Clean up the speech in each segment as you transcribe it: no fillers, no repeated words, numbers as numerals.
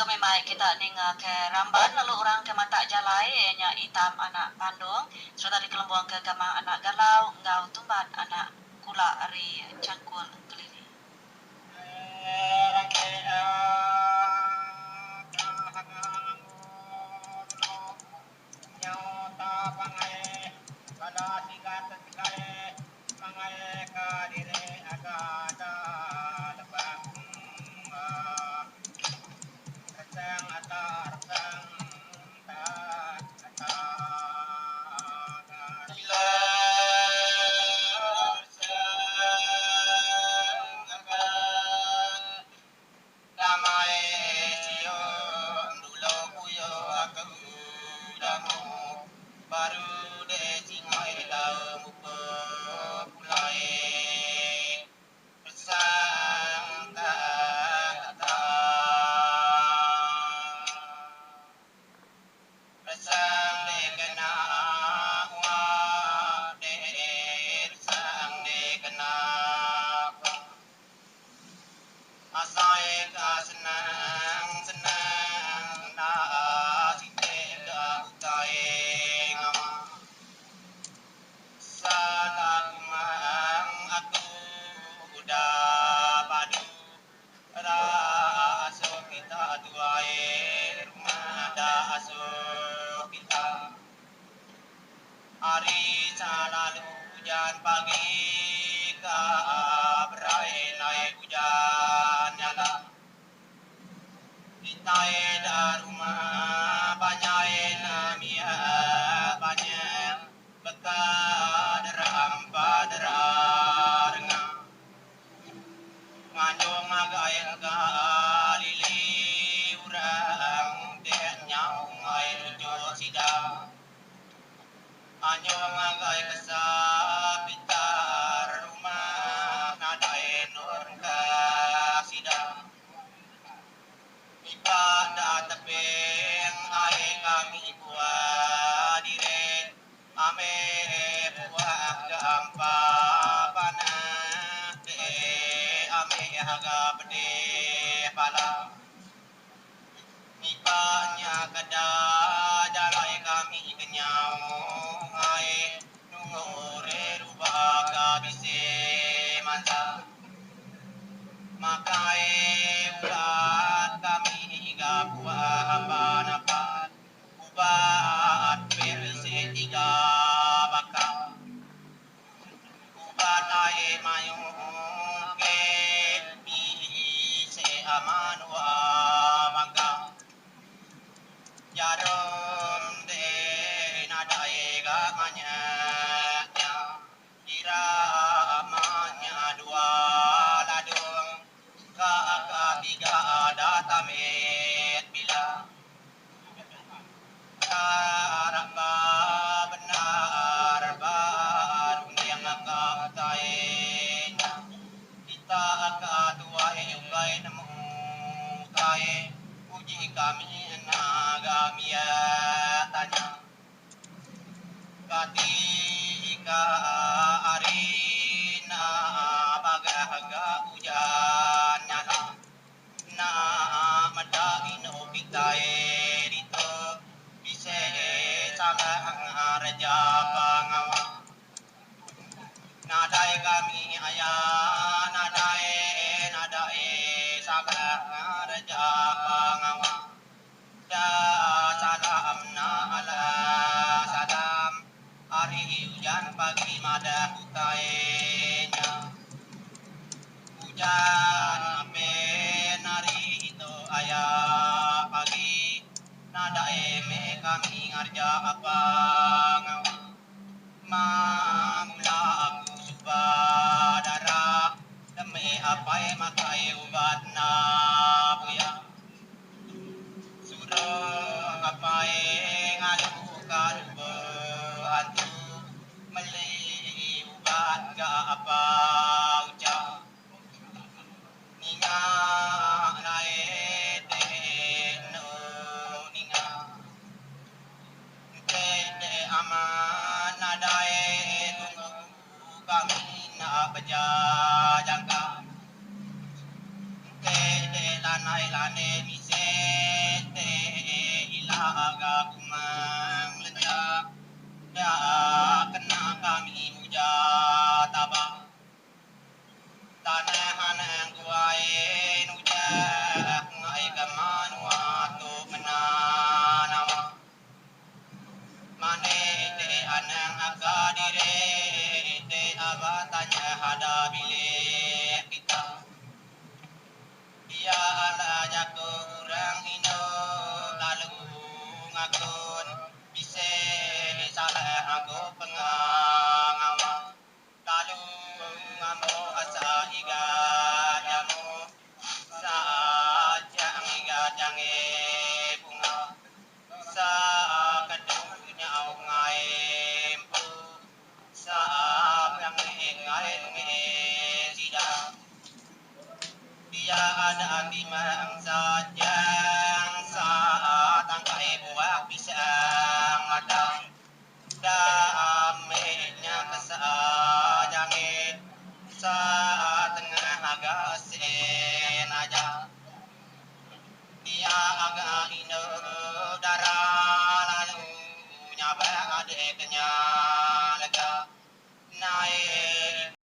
kami mai kita ninga ke ramban lalu orang ke matak jalai iya nya Itam anak Pandong sereta dikelembung ke Gamang anak Galau enggau Tumbat anak Kula ari Changkul Engkelili. ga Kumang Lenca da kena kami muja taba. Tanah anang guai nujah ngai ke menua tu ngena nama. Mane te anang aka diri te aba tanya hada bilik kita. Dia ala jaku orang indu lalu ngakun bisi salah aku pengawa. Lalu ngambu asa iga jamu sa jang iga jangi bunga sa kedu nyau ngai empu sa pengi ngai ngi sida. Dia ada ati mangsa jang sa tangkai buah pisang ladang. Dame nya ke sa jangit sa tengah aga sen aja. Dia aga indu dara lalu nyabak adik nya lega naik.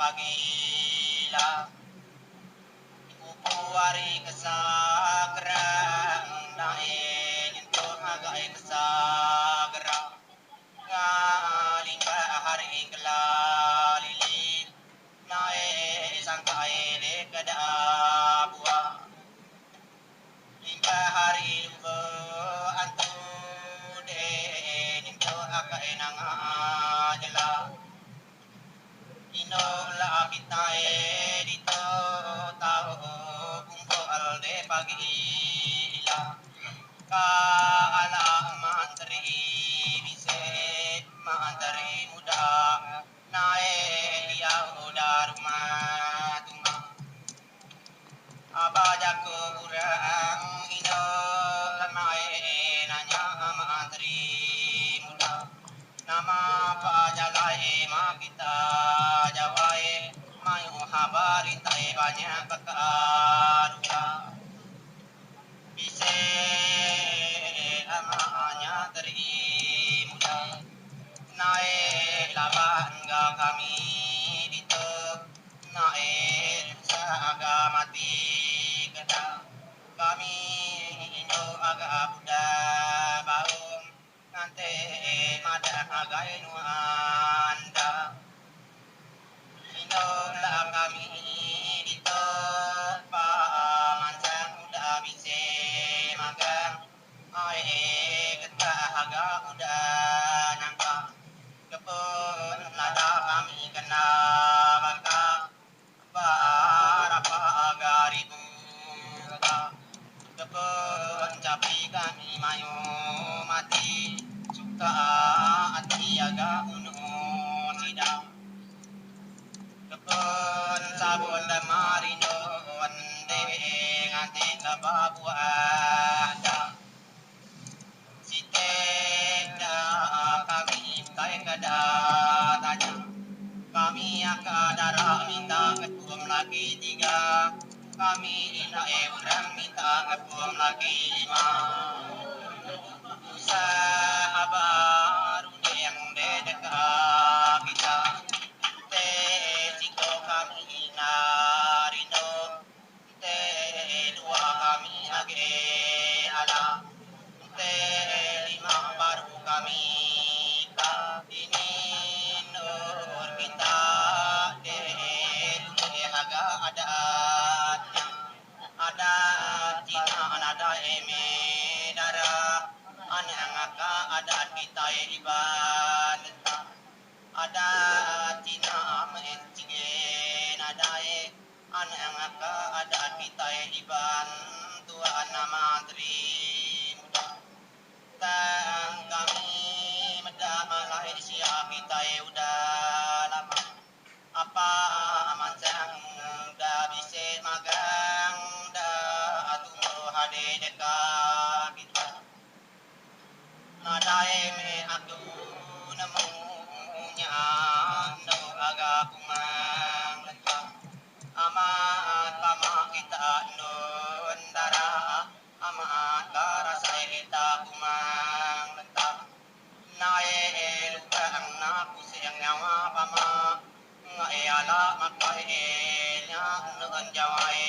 pagila. Pupu ari kesa gerang nae nyentuk ngagai kesa gerang ngalingka hari kela lili nae sangkai deka da buah. Limpah hari luba antu deh nyentuk akai nanga jela. Inu la kitai ditu tau kumpul deh pagi ila. Ka ala menteri bisi menteri muda nae diau da rumah tuma. Aba jaku urang indu lemai nanya menteri muda. Nama pejalai ma kita jawai mayuh haba rintai banyak bekaduka. Bisi ama nya teri muda. Nae laban ga kami ditu nae tusah ga mati keda. Kami indu aga buda baum nganti madah ngagai nuan da. Indu la kami ditu pa mansang udah bisi magang. Ai getah ga udah nangka kebun lada kami kena baka barapa ga ribu ka kebun chapi kami mayuh mati suka ati aga unu sida kebun sabun lemari ende nganti leba buah da. Siti da kami ukai ke da tanya. Kami aka dara minta ngepum laki tiga. Kami indai orang minta ngepum laki lima. Tusah aba runding de deka kita. Te siko kami ina rindu. Te dua kami agi ala. Te lima baru kami ka. Dini endur kita deh bulih aga adat nya. Adat cina nadai meh dara. Anang aka adat kitai Iban lenta. Adat cina meh sigi nadai. Anang aka adat kitai Iban tuan nama Menteri Muda. Tang kami meda Malaysia kitai udah lama apa mansang udah bisi magang da tumbuh adi deka kita. Nadai meh aku nemu nya endo aga kumang lenta. Amat pama kita endo endara amat ga rasai kita kumang lenta. Nae lubang na pusing nyawa pama ngai ala makai nya endo enjawai.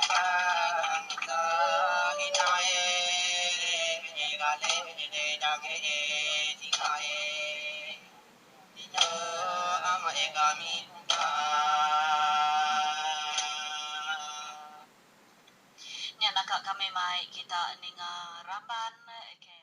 Bangsa inai gale dange singai Ino amai kami ukai. Nya naka kami mai kita ninga raban ke.